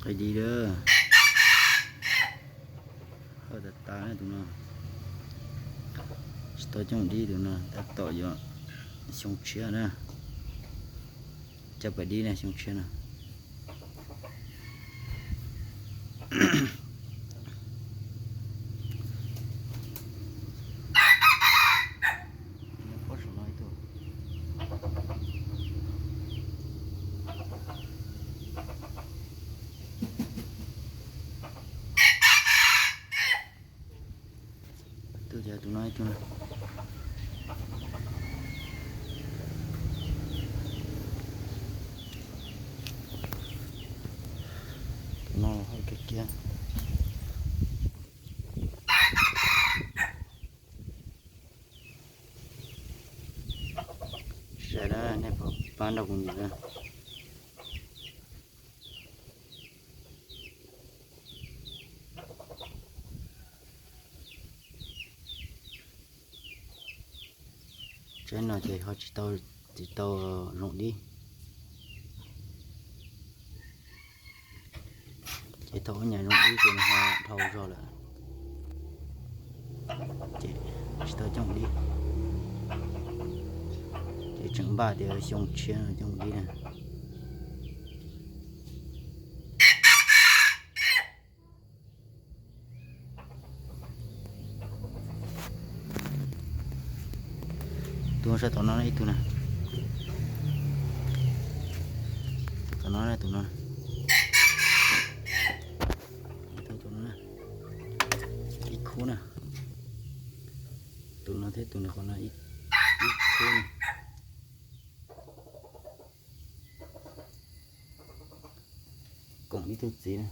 Qaib dib lawm. Hawj tas tas tus no. Tsis tau coob dib tus no, tab tom yuav xyoo tshiab na. Caj pas dib na, xyoo tshiab na. Tus, tus no ib tug na. Tus no hawj kiag kiag. Saib na, nej puas pab nrog kuv ntsia na. Tsaib no ces ho tsis tau, tsis tau zoo dib. Ces thaum ub nyuam zoo dib ces nws ho dhau zog lawm, ces tsis tau coob dib. Ces tseem npaj tias xyoo tshiab no coob dib na. Tus sab tom no ib tug na. Tom no, tus no, tus no, ib khub na. Tus no thiab tus no, qhov no ib khub na. Koom ib tug txiv na.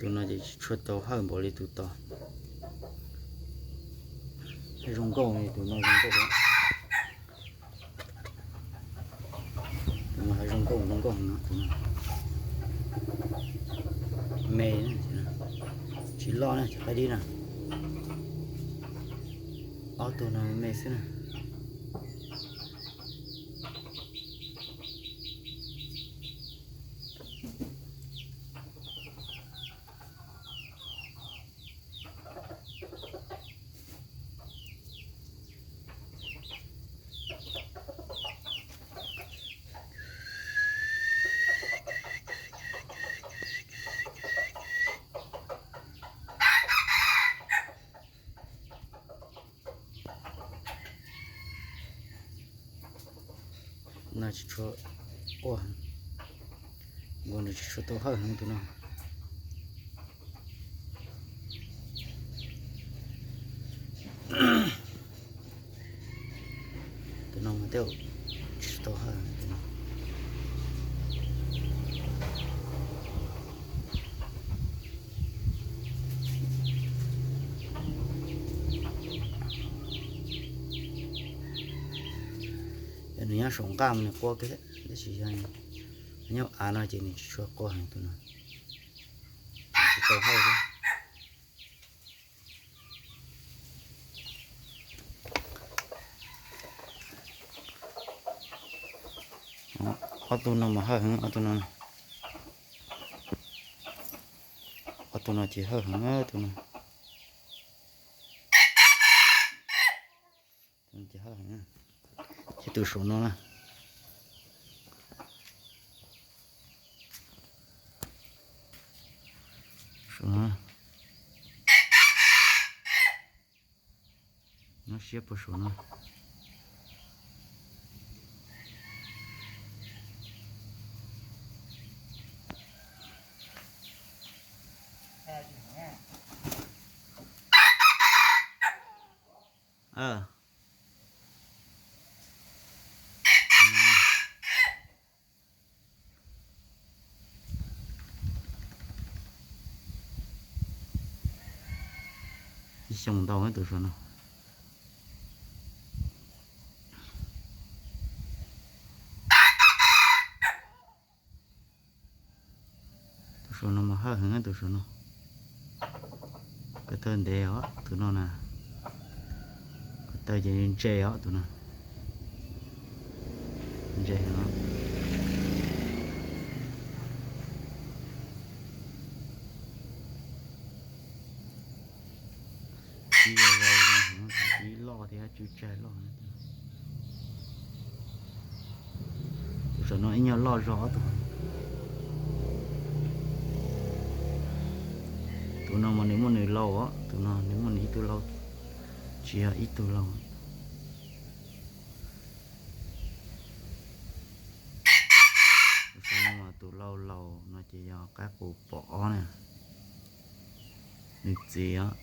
Tus no ces tsis tshua tau hawj npaum li tus tod. Zoo nkauj, tus no zoo nkauj. Tus no zoo nkauj, zoo nkauj no, tus no me, tsis loj na, tsis qaib dib na. Ob tug no me xwb na. No tsis tshua quaj, nkaus nws tsis tshua tau hawj heev tus no. Tus no mas tej zaum tsis tau hawj tus no. Yog nws nyob saum nqaj mas nws quaj kawg, tab sis yog nyob av no ces nws tsis tshua quaj heev tus no. Tsis tau hawj thiab. Ob tug no mas hawj heev, ob tug no, ob tug no ces hawj heev, tus no ces hawj heev. Ces tus saum no na, saum no, nyob siab puag saum no. Ib xyoos ntau tus saum no. Tus Tus no mas hawj heev tus saum no. Ko taw ntev os tus no na. Ko taw ces ntse os tus no. Ntse heev os. Ib yam zoo, ib loj thiab tsw tsag loj. Tus saum no ib nyuag loj zog ob tug. Tus no mas nws muaj nws lau os, tus no nws muaj nws ib tug lau, tsis yog ib tug lau. Tus saum no mas tus lau laus no ces yog qaib qus pom ob na, nws txiv os.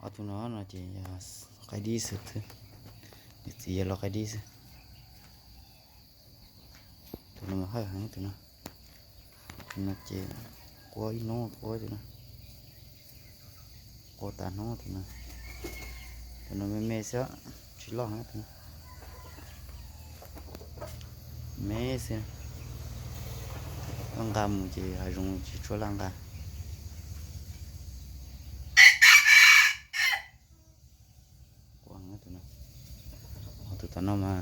Ob tug no no ces yog qaib dib xwb, nws txiv yog lau qaib dib xwb. Tus no mas hawj heev tus no. Tus no ces qua ib hnub qua tus no, qua tas hnub tus no. Tus no me me xwb, tsis loj heev tus no. Me xwb, laj nqa mus ces hav zoov tsis tshua laj nqa. Qua tus no, tus tom no mas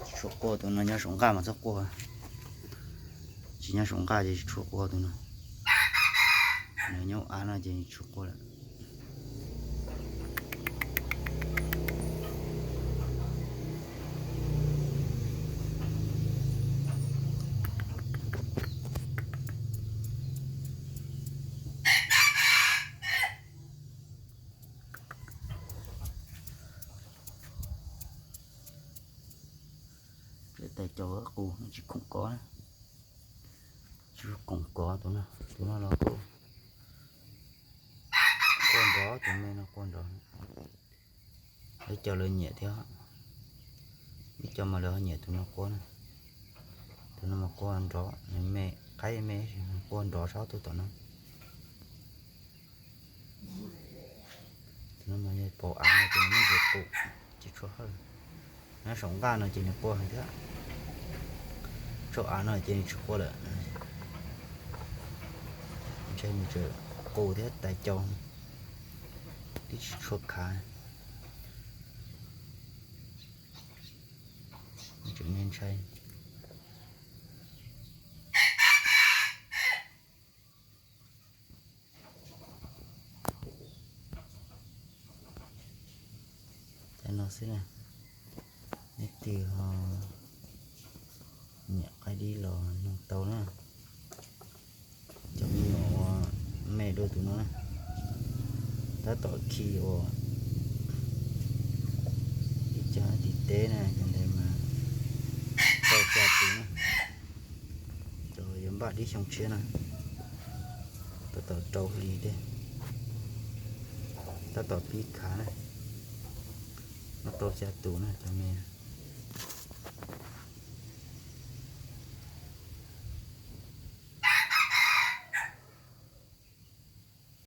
tsis tshua qua, tus no nyob saum nqaj mas txhob qua. Tsis nyob saum nqaj ces tsis tshua qua tus no. Nws nyob av no ces tsis tshua qua lawm. Tais caus qus tsis khoom kov, tsis khoom kov tus no, tus no los quaj nrov, tus me no quaj nrov. Ib co lawv nyiam thiab, ib co mas lawv ho nyiam tus no quaj na. Tus no mas quaj nrov, me qaib me, quaj nrov sab tug tom no. Tus no mas yog pom av no ces nws muaj ntsis qus, tsis tshua hawj. Nyob saum nqaj no ces nws quaj heev thiab. Tsaum av no ces nws tsis quaj lawm. Ntshe nws tseem qus thiab tais caus, twb tsis tshua khav. Tseem me ntshai. Cov no xwb na, leej twg ho nyiam qaib dib los nug tau na. Cov me nyuam uas me dua tus no na, tab tom khi uas ib co tim teb na, cov ntawd mas tau xya tus na. Cov yuav npaj dib xyoo tshiab na, tab tom rau hli thiab, tab tom pib khav na. Noj tau xya tus na cov me.